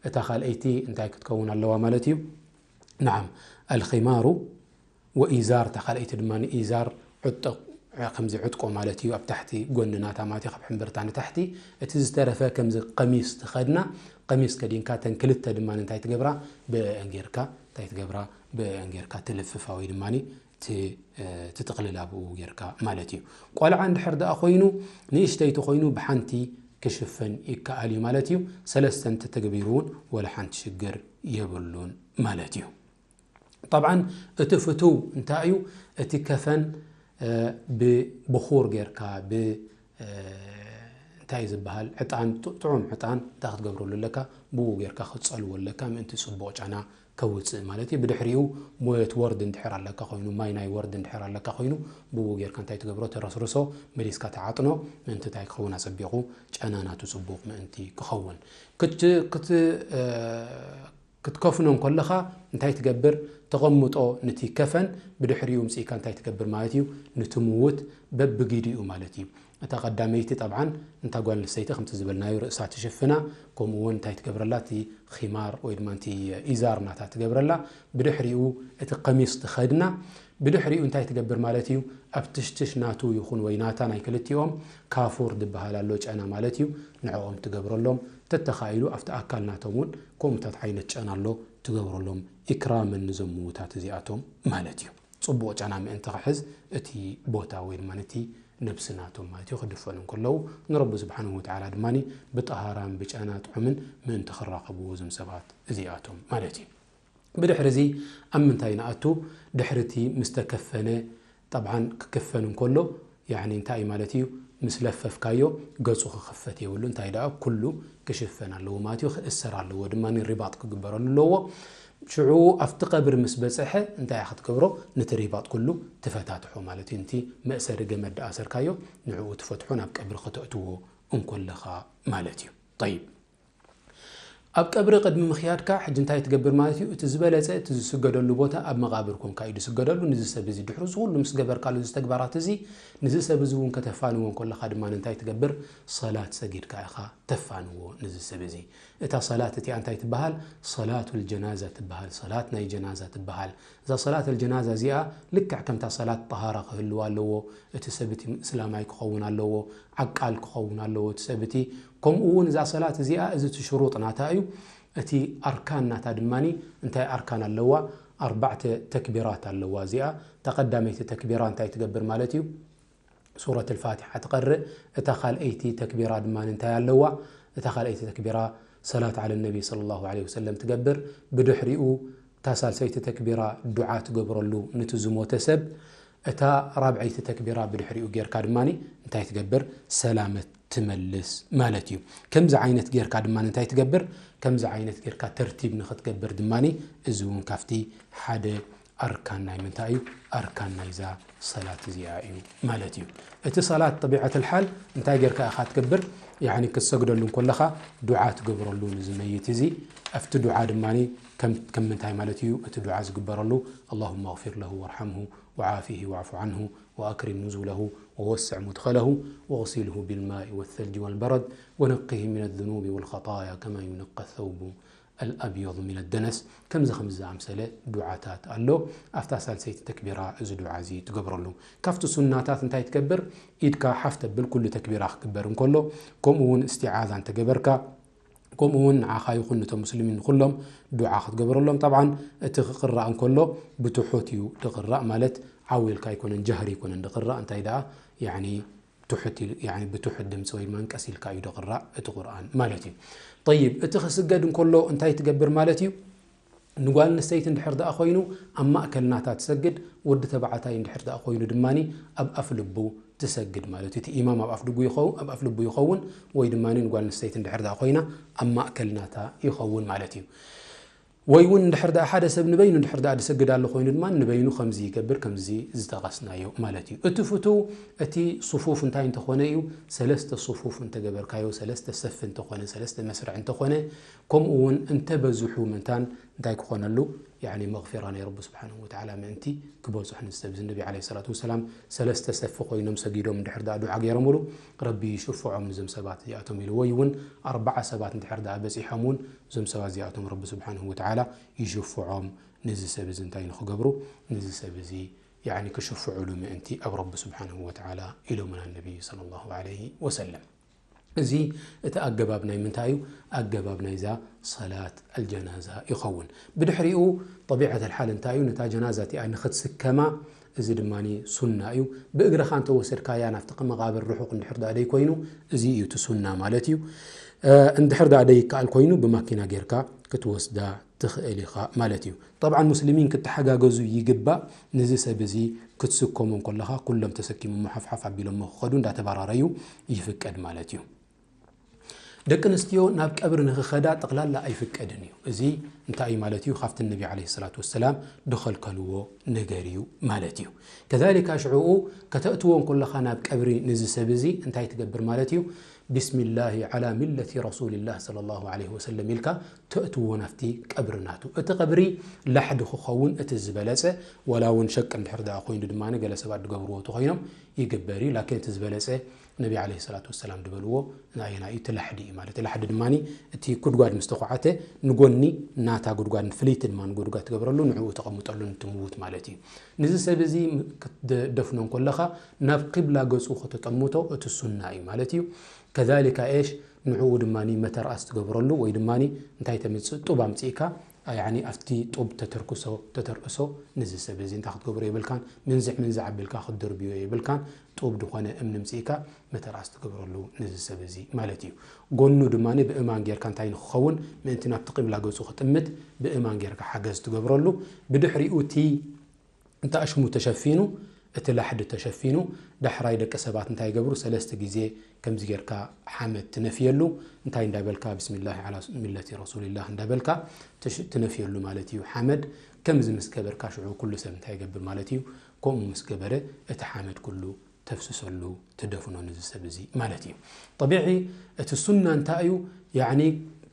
እታ ካልኣይቲ እንታይ ክትከውን ኣለዋ ማለት እዩ? ነዓም፣ ኣልኺማሩ ወኢዛር፣ እታ ካልኣይቲ ድማ ኢዛር፣ ዕጥቕ፣ ከምዚ ዕጥቆ ማለት እዩ፣ ኣብ ታሕቲ ጎኒ ናታ ማለት እዩ፣ ካብ ሕምብርታ ንታሕቲ። እቲ ዝተረፈ ከምዚ ቀሚስ ትኸድና፣ ቀሚስ ከዲንካ፣ እተን ክልተ ድማ እንታይ ትገብራ? ብአን ጌርካ እንታይ ትገብራ? ብአን ጌርካ ትልፍፋ ወይ ድማ ት-፣ ትጥቕልላ ብኡ ጌርካ ማለት እዩ። ቆልዓ እንድሕር ደኣ ኮይኑ፣ ንእሽተይቲ ኮይኑ ብሓንቲ ክሽፈን ይከኣል እዩ ማለት እዩ። ሰለስተ እንተተግቢሩ እውን ወላ ሓንቲ ሽግር የብሉን ማለት እዩ። ጠብዓን እቲ ፍቱው እንታይ እዩ? እቲ ከፈን፣ እ፣ ብብኹር ጌርካ፣ ብ-፣ እ፣ እንታይ እዩ ዝበሃል? ዕጣን፣ ጥ-፣ ጥዑም ዕጣን እንታይ ክትገብረሉ ኣለካ? ብኡ ጌርካ ክትጸልዎ ኣለካ፣ ምእንቲ ጽቡቕ ጨና ከውጽእ ማለት እዩ። ብድሕሪኡ ሞየት ወርድ እንድሕር ኣለካ ኮይኑ፣ ማይ ናይ ወርድ እንድሕር ኣለካ ኮይኑ፣ ብኡ ጌርካ እንታይ ትገብሮ? ተረስርሶ፣ መሊስካ ትዓጥኖ፣ ምእንቲ እንታይ ክኸውን? ኣጸቢቑ ጨና ናቱ ጽቡቕ ምእንቲ ክኸውን። ክት-፣ ክት-፣ እ፣ ክትከፍኖ እንከለኻ እንታይ ትገብር? ተቐምጦ ንቲ ከፈን፣ ብድሕሪኡ ምጽኢካ እንታይ ትገብር ማለት እዩ? ንቲ ምዉት በብጊዲኡ ማለት እዩ። እታ ቀዳመይቲ ጠብዓን እንታ ጓል ኣንስተይቲ ከምቲ ዝበልናዮ ርእሳ ትሽፍና፣ ከምኡ እውን እንታይ ትገብረላ? እቲ ኺማር ወይ ድማ እቲ ኢዛር ናታ ትገብረላ። ብድሕሪኡ እቲ ቀሚስ ትኸድና። ብድሕሪኡ እንታይ ትገብር ማለት እዩ? ኣብ ትሽትሽ ናቱ ይኹን ወይ ናታ ናይ ክልቲኦም ካፉር ዝበሃል ኣሎ፣ ጨና ማለት እዩ። ንዕኦም ትገብረሎም፣ ተተኻኢሉ ኣብቲ ኣካል ናቶም እውን ከምኡታት ዓይነት ጨና ኣሎ፣ ትገብረሎም። ኢክራመን ንዞም ምዉታት እዚኣቶም ማለት እዩ። ጽቡቕ ጨና ምእንቲ ክሕዝ እቲ ቦታ ወይ ድማ ነቲ ነብሲ ናቶም ማለት እዩ ክድፈኑ እንከለዉ፣ ንረቢ ስብሓንሁ ወተዓላ ድማ ብጠሃራን ብጨና ጥዑምን ምእንቲ ክራኸብዎ እዞም ሰባት እዚኣቶም ማለት እዩ። ብድሕሪ እዚ ኣብ ምንታይ ንኣቱ? ድሕሪ እቲ ምስ ተከፈነ፣ ጠብዓን ክክፈን እንከሎ፣ ያዕኒ እንታይ ማለት እዩ? ምስ ለፈፍካዮ ገጹ ክኽፈት የብሉ። እንታይ ደኣ ኩሉ ክሽፈን ኣለዎ ማለት እዩ። ክእሰር ኣለዎ ድማ፣ ሪባጥ ክግበረሉ ኣለዎ። ሽዑ ኣብቲ ቀብሪ ምስ በጽሐ እንታይ ክትገብሮ? ነቲ ሪባጥ ኩሉ ትፈታትሖ ማለት እዩ። ነቲ መእሰሪ ገመድ ደኣ ኣሰርካዮ፣ ንዕኡ ትፈትሖ፣ ናብ ቀብሪ ከተእትዎ እንኮለኻ ማለት እዩ። ጠይብ፣ ኣብ ቀብሪ ቅድሚ ምኽያድካ ሕጂ እንታይ ትገብር ማለት እዩ? እቲ ዝበለጸ፣ እቲ ዝስገደሉ ቦታ ኣብ መቓብር ኮንካ እዩ ዝስገደሉ። ንዚ ሰብ እዚ ድሕሪ እዚ ኩሉ ምስ ገበርካሉ እዚ ተግባራት እዚ፣ ንዚ ሰብ እዚ እውን ከተፋንዎ እንከለኻ ድማ እንታይ ትገብር? ሰላት ሰጊድካ ኢኻ ተፋንዎ ንዚ ሰብ እዚ። እታ ሰላት እቲኣ እንታይ ትበሃል? ሰላቱል ጀናዛ ትበሃል። ሰላት ናይ ጀናዛ ትበሃል። እዛ ሰላተል ጀናዛ እዚኣ ልክዕ ከምታ ሰላት ጠሃራ ክህልዋ ኣለዎ። እቲ ሰብ እቲ እስላማይ ክኸውን ኣለዎ፣ ዓቃል ክኸውን ኣለዎ እቲ ሰብ እቲ። ከምኡ እውን እዛ ሰላት እዚኣ፣ እዚ እቲ ሽሩጥ ናታ እዩ። እቲ ኣርካን ናታ ድማኒ እንታይ ኣርካን ኣለዋ? ኣርባዕተ ተክቢራት ኣለዋ። እዚኣ እታ ቀዳመይቲ ተክቢራ እንታይ ትገብር ማለት እዩ? ሱረት ኣልፋቲሓ ትቐርእ። እታ ካልኣይቲ ተክቢራ ድማ እንታይ ኣለዋ? እታ ካልኣይቲ ተክቢራ ሰላት ዓለ ነቢ ሰለላሁ ዐለይሂ ወሰለም ትገብር። ብድሕሪኡ እታ ሳልሰይቲ ተክቢራ ዱዓ ትገብረሉ ንቲ ዝሞተ ሰብ፣ እታ ራብዐይቲ ተክቢራ ብድሕሪኡ ጌርካ ድማ እንታይ ትገብር? ሰላመት ትመልስ ማለት እዩ። ከምዚ ዓይነት ጌርካ ድማ እንታይ ትገብር? ከምዚ ዓይነት ጌርካ ተርቲብ ንኽትገብር ድማ፣ እዚ እውን ካብቲ ሓደ ኣርካን ናይ ምንታይ እዩ? ኣርካን ናይዛ ሰላት እዚኣ እዩ ማለት እዩ። እቲ ሰላት ጠቢዐት ልሓል እንታይ ጌርካ ኢኻ ትገብር? ያኒ ክትሰግደሉ እንከለኻ ዱዓ ትገብረሉ ንዚ መይት እዚ። ኣብቲ ዱዓ ድማ ከም ከም ምንታይ ማለት እዩ እቲ ዱዓ ዝግበረሉ? اللهم اغفر له وارحمه وعافه واعف عنه وأكرم نزله ووسع مدخله واغسله بالماء والثلج والبرد ونقه من الذنوب والخطايا كما ينقى الثوب الأبيض من الدنس። ከምዚ ከምዚ ዝኣምሰለ ዱዓታት ኣሎ። ኣብታ ሳልሰይቲ ተክቢራ እዚ ዱዓ እዚ ትገብረሉ። ካብቲ ሱናታት እንታይ ትገብር? ኢድካ ሓፍ ተብል ኩሉ ተክቢራ ክግበር እንከሎ፣ ከምኡ እውን እስቲዓዛ እንተገበርካ፣ ከምኡ እውን ንዓኻ ይኹን ነቶም ሙስሊሚን ንኹሎም ዱዓ ክትገብረሎም። ጠብዓን እቲ ክቕራእ እንከሎ ብትሑት እዩ ድቕራእ፣ ማለት ዓው ኢልካ ኣይኮነን፣ ጃህሪ ኣይኮነን ድቕራእ። እንታይ ደኣ ያኒ ትሑት ኢል-፣ ያኒ ብትሑት ድምፂ ወይ ድማ ቀስ ኢልካ እዩ ድቕራእ እቲ ቁርኣን ማለት እዩ። ጠይብ፣ እቲ ክስገድ እንከሎ እንታይ ትገብር ማለት እዩ? ንጓል ኣንስተይቲ እንድሕር ደኣ ኮይኑ ኣብ ማእከል ናታ ትሰግድ፣ ወዲ ተባዕታይ እንድሕር ደኣ ኮይኑ ድማ ኣብ ኣፍ ልቡ ትሰግድ ማለት እዩ። እቲ ኢማም ኣብ ኣፍ ልቡ ይኸው-፣ ኣብ ኣፍ ልቡ ይኸውን፣ ወይ ድማ ንጓል ኣንስተይቲ እንድሕር ደኣ ኮይና ኣብ ማእከል ናታ ይኸውን ማለት እዩ። ወይ እውን እንድሕር ደኣ ሓደ ሰብ ንበይኑ እንድሕር ደኣ ዝሰግድ ኣሎ ኮይኑ ድማ ንበይኑ ከምዚ ይገብር፣ ከምዚ ዝጠቐስናዮ ማለት እዩ። እቲ ፍቱው እቲ ሱፉፍ እንታይ እንተኾነ እዩ፣ ሰለስተ ሱፉፍ እንተገበርካዮ፣ ሰለስተ ሰፍ እንተኾነ፣ ሰለስተ መስርዕ እንተኾነ፣ ከምኡ እውን እንተበዝሑ ምእንታን እንታይ ክኾነሉ? ያኒ መግፊራ ናይ ረቢ ስብሓንሁ ወተዓላ ምእንቲ ክበፅሑ ንሰብ እዚ ነቢ ዓለይሂ ሰላቱ ወሰላም ሰለስተ ሰፍ ኮይኖም ሰጊዶም እንድሕር ደኣ ዱዓ ገይሮምሉ ረቢ ይሽፍዖም ንዞም ሰባት እዚኣቶም ኢሉ። ወይ እውን ኣርባዓ ሰባት እንድሕር ደኣ በፂሖም እውን እዞም ሰባት እዚኣቶም ረቢ ስብሓንሁ ወተዓላ ይሽፍዖም። ነዚ ሰብ እዚ እንታይ ንኽገብሩ? ነዚ ሰብ እዚ ያኒ ክሽፍዑሉ ምእንቲ ኣብ ረቢ ስብሓንሁ ወተዓላ ኢሎምና ነቢ ሰለላሁ ዓለይሂ ወሰለም። እዚ እቲ ኣገባብ ናይ ምንታይ እዩ? ኣገባብ ናይዛ ሰላት ኣልጀናዛ ይኸውን። ብድሕሪኡ ጠቢዐት ኣልሓል እንታይ እዩ? ነታ ጀናዛ እቲኣ ንኽትስከማ፣ እዚ ድማ ሱና እዩ። ብእግርኻ እንተወሰድካያ ናብቲ መቓብር ርሑቕ እንድሕር ደኣ ደይ ኮይኑ፣ እዚ እዩ እቲ ሱና ማለት እዩ። እ፣ እንድሕር ደኣ ደይ ይከኣል ኮይኑ ብማኪና ጌርካ ክትወስዳ ትኽእል ኢኻ ማለት እዩ። ጠብዓን ሙስሊሚን ክተሓጋገዙ ይግባእ። ነዚ ሰብ እዚ ክትስከሞ እንከለኻ ኩሎም ተሰኪሞሞ ሓፍሓፍ ኣቢሎሞ ክኸዱ እንዳተባራረዩ ይፍቀድ ማለት እዩ። ደቂ ኣንስትዮ ናብ ቀብሪ ንኽኸዳ ጠቕላላ ኣይፍቀድን እዩ። እዚ እንታይ እዩ ማለት እዩ? ካብቲ ነቢ ዓለይሂ ሰላቱ ወሰላም ድኸልከልዎ ነገር እዩ ማለት እዩ። ከዛሊካ ሽዕኡ ከተእትዎ እንከለኻ ናብ ቀብሪ ነዚ ሰብ እዚ እንታይ ትገብር ማለት እዩ? ቢስሚላሂ ዓላ ሚለቲ ረሱሊላህ ሰለላሁ ዓለይሂ ወሰለም ኢልካ ተእትዎ ናብቲ ቀብሪ ናቱ። እቲ ቀብሪ ላሕዲ ክኸውን እቲ ዝበለጸ፣ ዋላ እውን ሸቂ እንድሕር ደኣ ኮይኑ ድማ ገለ ሰባት ድገብርዎ ተኾይኖም ይግበር እዩ። ላኪን እቲ ዝበለጸ ነቢ ዓለይሂ ሰላቱ ወሰላም ድበልዎ ናየናይ እዩ? እቲ ላሕዲ እዩ ማለት እዩ። ላሕዲ ድማ እቲ ጉድጓድ ምስ ተኳዓተ ንጎኒ ናታ ጉድጓድ ፍልይቲ ድማ ንጉድጓድ ትገብረሉ፣ ንዕኡ ተቐምጠሉ ንትምውት ማለት እዩ። ነዚ ሰብ እዚ ክትደፍኖ እንከለኻ ናብ ቂብላ ገጹ ከተጠምቶ እቲ ሱና እዩ ማለት እዩ። ከዛሊካ ኤሽ ንዕኡ ድማ መተርኣስ ትገብረሉ ወይ ድማ እንታይ ተምጽእ ጡብ ኣምጺእካ ያኒ ኣብቲ ጡብ ተተርክሶ ተተርእሶ ነዚ ሰብ እዚ እንታይ ክትገብሮ የብልካን። ምንዝዕ ምንዝዕ ኣቢልካ ክትድርብዮ የብልካን። ጡብ ዝኾነ እምኒ ምጽእካ መተርኣስ ትገብረሉ ነዚ ሰብ እዚ ማለት እዩ። ጎኑ ድማ ብእማን ጌርካ እንታይ ንክኸውን ምእንቲ ናብቲ ቂብላ ገጹ ክጥምት ብእማን ጌርካ ሓገዝ ትገብረሉ። ብድሕሪኡ እቲ እንተ ኣሽሙ ተሸፊኑ፣ እቲ ላሕዲ ተሸፊኑ፣ ዳሕራይ ደቂ ሰባት እንታይ ይገብሩ? ሰለስተ ግዜ ከምዚ ጌርካ ሓመድ ትነፍየሉ። እንታይ እንዳበልካ? ብስሚላሂ ዓላ ሚለቲ ረሱሊላህ እንዳበልካ ትሽ-፣ ትነፍየሉ ማለት እዩ ሓመድ። ከምዚ ምስ ገበርካ ሽዑ ኩሉ ሰብ እንታይ ይገብር ማለት እዩ? ከምኡ ምስ ገበረ እቲ ሓመድ ኩሉ ተፍስሰሉ፣ ትደፍኖ ነዚ ሰብ እዚ ማለት እዩ። ጠቢዒ እቲ ሱና እንታይ እዩ? ያዕኒ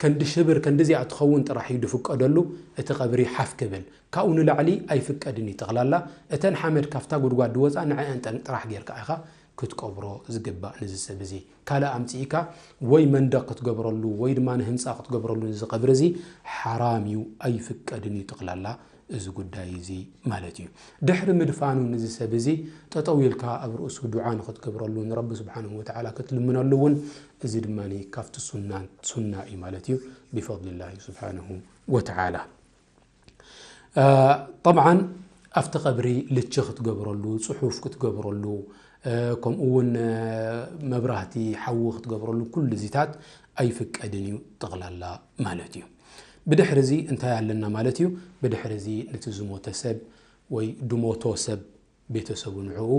ከንዲ ሽብር ከንዲ እዚኣ ትኸውን ጥራሕ እዩ ድፍቀደሉ እቲ ቀብሪ ሓፍ ክብል። ካብኡ ንላዕሊ ኣይፍቀድን እዩ። ጠቕላላ እተን ሓመድ ካብታ ጉድጓድ ድወፃ ንዕአን ጠን-፣ ጥራሕ ጌርካ ኢኻ ክትቀብሮ ዝግባእ ነዚ ሰብ እዚ። ካልእ ኣምፂእካ ወይ መንደቕ ክትገብረሉ ወይ ድማ ንህንፃ ክትገብረሉ ነዚ ቀብሪ እዚ ሓራም እዩ፣ ኣይፍቀድን እዩ ጠቕላላ እዚ ጉዳይ እዚ ማለት እዩ። ድሕሪ ምድፋኑ ነዚ ሰብ እዚ ጠጠው ኢልካ ኣብ ርእሱ ዱዓ ንክትገብረሉ ንረቢ ስብሓንሁ ወተዓላ ክትልምነሉ እውን እዚ ድማ ካብቲ ሱና፣ ሱና እዩ ማለት እዩ ብፈድሊላሂ ስብሓንሁ ወተዓላ። እ፣ ጠብዓን ኣብቲ ቀብሪ ልቺ ክትገብረሉ፣ ጽሑፍ ክትገብረሉ፣ እ፣ ከምኡ እውን፣ እ፣ መብራህቲ ሓዊ ክትገብረሉ ኩሉ እዚታት ኣይፍቀድን እዩ ጠቕላላ ማለት እዩ። ብድሕሪ እዚ እንታይ ኣለና ማለት እዩ? ብድሕሪ እዚ ነቲ ዝሞተ ሰብ ወይ ድሞቶ ሰብ ቤተሰቡ ንዕኡ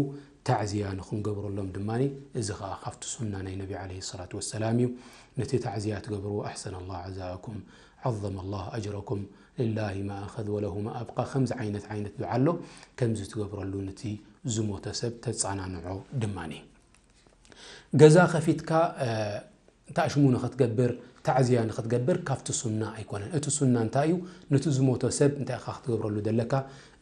ታዕዝያ ንኽንገብረሎም ድማ፣ እዚ ኸዓ ካብቲ ሱና ናይ ነቢ ዓለይሂ ሰላቱ ወሰላም እዩ። ነቲ ታዕዝያ ትገብርዎ፣ ኣሕሰነ ላህ ዓዛእኩም፣ ዓዘመ ላህ ኣጅረኩም፣ ሊላሂ ማ ኣኸዝ ወለሁ ማ ኣብቃ፣ ከምዚ ዓይነት ዓይነት ዱዓ ኣሎ። ከምዚ ትገብረሉ፣ ነቲ ዝሞተ ሰብ ተጸናንዖ ድማ። ገዛ ከፊትካ፣ እ፣ ታሽሙ ንኽትገብር፣ ታዕዝያ ንኽትገብር ካብቲ ሱና ኣይኮነን። እቲ ሱና እንታይ እዩ? ነቲ ዝሞተ ሰብ እንታይ ኢኻ ክትገብረሉ ዘለካ?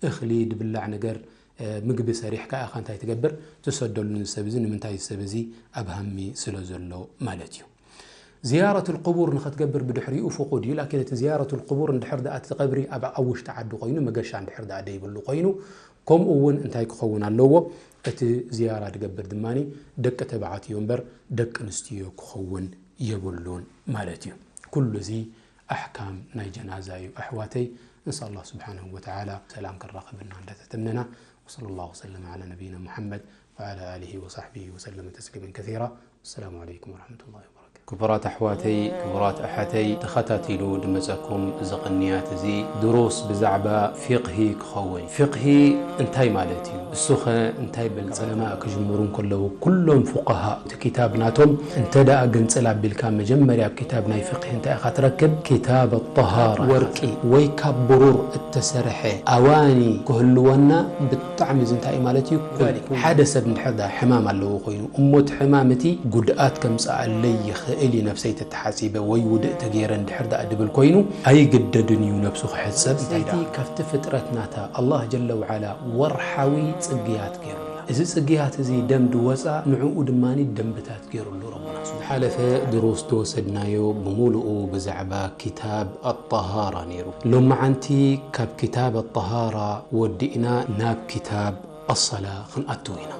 እኽሊ፣ ድብላዕ ነገር፣ እ፣ ምግቢ ሰሪሕካ ኢኻ እንታይ ትገብር? ትሰደሉ፣ ንሰብ እዚ ንምንታይ፣ እዚ ሰብ እዚ ኣብ ሃሚ ስለ ዘሎ ማለት እዩ። ዝያረቱል ቁቡር ንኽትገብር ብድሕሪኡ ፍቑድ እዩ። ላኪን እቲ ዝያረቱል ቁቡር እንድሕር ደኣ እቲ ቀብሪ ኣብ፣ ኣብ ውሽጢ ዓዲ ኮይኑ፣ መገሻ እንድሕር ደኣ ደይብሉ ኮይኑ፣ ከምኡ እውን እንታይ ክኸውን ኣለዎ? እቲ ዝያራ ድገብር ድማ ደቂ ተባዕትዮ እምበር ደቂ ኣንስትዮ ክኸውን የብሉን ማለት እዩ። ኩሉ እዚ ኣሕካም ናይ ጀናዛ እዩ ኣሕዋተይ። እንሻ ኣላህ ስብሓነሁ ወተዓላ ሰላም ከራኽበና እንዳተተምነና። ወሰለ ላሁ ወሰለም ዓላ ነቢይና ሙሐመድ ወዓላ ኣሊሂ ወሳሕቢሂ ወሰለመ ተስሊመን ከሲራ። ወሰላሙ ዓለይኩም ወረሕመቱላሂ ወበረካቱ። ክቡራት ኣሕዋተይ፣ ክቡራት ኣሓተይ፣ ተኸታቲሉ ድመጸኩም እዚ ቅንያት እዚ ድሩስ ብዛዕባ ፊቕሂ ክኸውን። ፊቕሂ እንታይ ማለት እዩ? እሱኸ እንታይ በል? ዑለማእ ክጅምሩ እንከለዉ፣ ኩሎም ፉቃሃ እቲ ኪታብ ናቶም እንተ ደኣ ግንጽል ኣቢልካ፣ መጀመርያ ኣብ ኪታብ ናይ ፊቕሂ እንታይ ኢኻ ትረክብ? ኪታብ ኣጠሃራ። ወርቂ ወይ ካብ ብሩር እተሰርሐ ኣዋኒ ክህልወና ብጣዕሚ እዚ እንታይ እዩ ማለት እዩ? ኩል። ሓደ ሰብ እንድሕር ደኣ ሕማም ኣለዎ ኮይኑ፣ እሞ እቲ ሕማም እቲ ጉድኣት ከምጽኣለይ ይኽእል እዩ፣ ነብሰይ ተተሓጺበ ወይ ውድእ ተገይረ እንድሕር ደኣ ድብል ኮይኑ፣ ኣይግደድን እዩ ነብሱ ክሕጸብ። እንታይ ደኣ? ካብቲ ፍጥረት ናታ ኣላህ ጀለ ወዓላ ወርሓዊ ጽግያት ገይሩላ። እዚ ጽግያት እዚ ደም ድወጻ፣ ንዕኡ ድማ ደንብታት ገይሩሉ ረቡና። ዝሓለፈ ድሩስ ዝወሰድናዮ ብምሉኡ ብዛዕባ ኪታብ ኣጠሃራ ነይሩ። ሎማዓንቲ ካብ ኪታብ ኣጠሃራ ወዲእና ናብ ኪታብ ኣሰላ ክንኣትው ኢና።